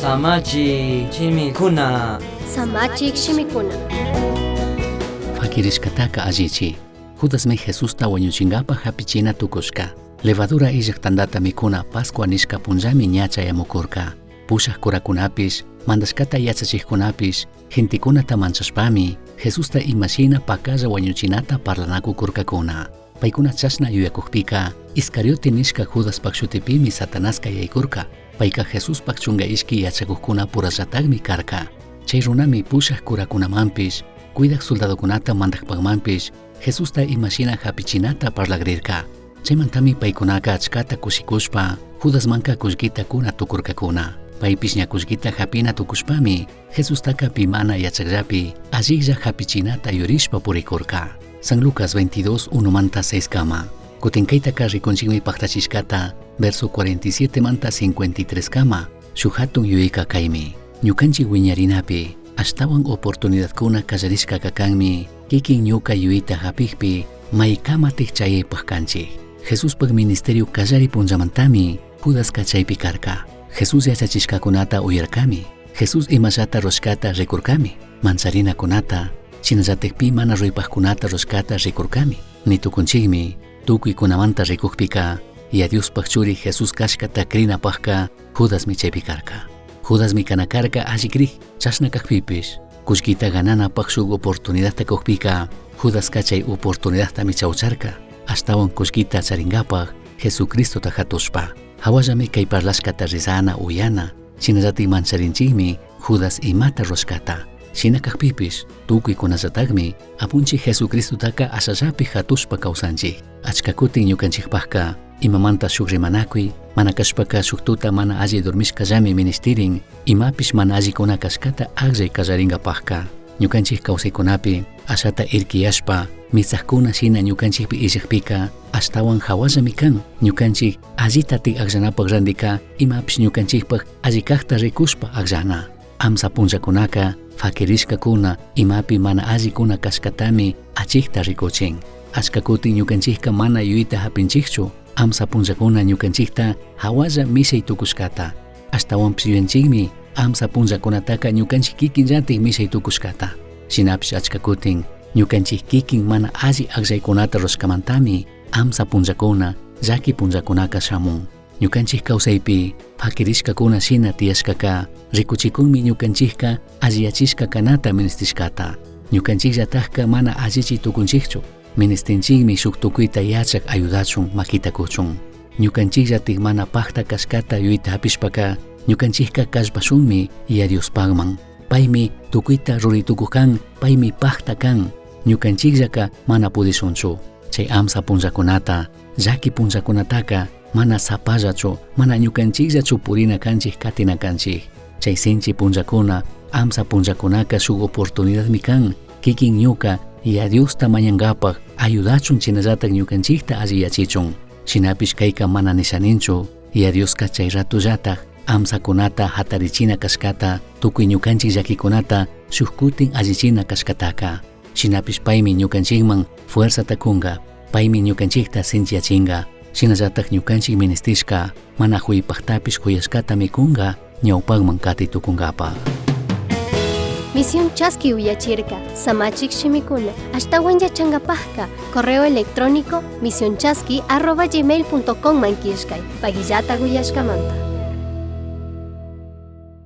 Samachik shimikuna. Samachik shimikuna. Fakirishkataka allichi. Judasmi Jesusta wañuchingapaj hapichina tukushka. Levadura illaj tandata mikuna Pascua nishka punllami ña chayamukurka. Pushaj curakunapish, mandashkata yachachijkunapish, gentekunata manchashpami, Jesusta imashina pakalla wañuchinata parlanakukurkakuna. Paykuna chashna yuyakujpika, Iscariote nishka Judaspaj shutipimi Satanaska yaykurka. Payka Jesuspaj chunga ishki yachakujkuna purallatakmi karka. Chay runami pushaj curakunamanpish, cuidaj soldadokunata mandajpajmanpish, Jesusta imashina hapichinata parlagrirka. Chaymantami paykunaka achkata kushikushpa, Judasmanka kullkita kuna tukurkakuna. Paypish ña kullkita hapina tukushpami, Jesustaka pi mana yachakllapi allijlla hapichinata yurishpa purikurka. San Lucas 22, 1 manta 6 kama. Kutin kaytaka rikunchikmi paktachishkata, verso 47 manta 53 kama, shuk hatun yuyayka kaymi. Ñukanchik wiñarinapi, ashtawan oportunidadkuna kallarishkaka kanmi, kikin ñuka yuyayta hapikpi, maykamatik chayaypaj kanchik. Jesuspaj ministerio kallari punllamantami, Judaska chaypi karka. Jesús yachachishkakunata uyarkami. Jesús imallata rushkata rikurkami. Mancharinakunata, shinallatik pi mana ruypajkunata rushkata rikurkami. Ni tukunchikmi, tukuykunamanta rikukpika, Yaya Diospaj churi Jesús kashkata krinapajka Judasmi chaypi karka. Judasmi kana karka alli krik, chashna kakpipish, kullkita gananapaj shuk oportunidadta kukpika, Judaska chay oportunidadtami chawcharka, ashtawan kullkita charingapaj Jesucristota hatushpa. Hawallami kay parlashkata rizana uyana, shinallatik mancharinchikmi Judas imata rushkata. Shina kakpipish, tukuykunallatakmi Apunchik Jesucristotaka ashallapi hatushpa kawsanchik. Achka kutin ñukanchikpajka imamanta shuk rimanakuy, mana kashpaka shuk tuta mana alli dormishkallami ministirin, imapish mana allikuna kashkata akllay kallaringapajka. Ñukanchik kawsaykunapi ashata irkiyashpa, mitsajkuna shina ñukanchikpi illakpika, ashtawan hawallami kan. Ñukanchik allitatik akllanapaj randika, imapish ñukanchikpaj alli kajta rikushpa akllana. Amsa punllakunaka fakirishkakuna imapi mana allikuna kashkatami achikta rikuchin. Achka kutin ñukanchikka mana yuyayta hapinchikchu, amsa punllakuna ñukanchikta hawalla mishay tukushkata. Ashtawanpish yuyanchikmi amsa punllakunataka ñukanchik kikinllatik mishay tukushkata. Shinapish achka kutin ñukanchik kikin mana alli akllaykunata rurashkamantami amsa punllakuna, llaki punllakunaka shamun. Ñukanchik kawsaypi fakirishkakuna shina tiyashkaka rikuchikunmi ñukanchikka alliyachishka kanata ministishkata. Ñukanchikllatakka mana allichi tukunchikchu. Ministinchikmi shuk tukuyta yachak ayudachun makita kuchun. Ñukanchikllatik mana pakta kashkata yuyayta hapishpaka ñukanchikka kallpashunmi Yaya Diospakman. Paymi tukuyta ruray tukuj kan, paymi pakta kan. Ñukanchikllaka mana pudishunchu. Chay amsa punllakunata, llaki punllakunataka mana sapallachu, mana ñukanchikllachu purina kanchik katina kanchik. Chay sinchi punllakuna, amsa punllakunaka shuk oportunidadmi kan, kikin ñuka Yaya Diosta mañangapaj ayudachun shinallatak ñukanchikta alliyachichun. Shinapish kayka mana nishaninchu, Yaya Dioska chay ratullatak amsakunata hatarichina kashkata, tukuy ñukanchik llakikunata shuk kutin allichina kashkataka. Shinapish paymi ñukanchikman fuerzata kunka, paymi ñukanchikta sinchiyachinka, shinallatak ñukanchik ministishka mana huypajtapish huyashkatami kunka ñawpakman kati tukunkapaj. Misión Chaski uyachirka, samachik shimikuna, ashtawan yachangapajka, correo electrónico misionchaski@gmail.com man killkay, pagillata uyashkamanta.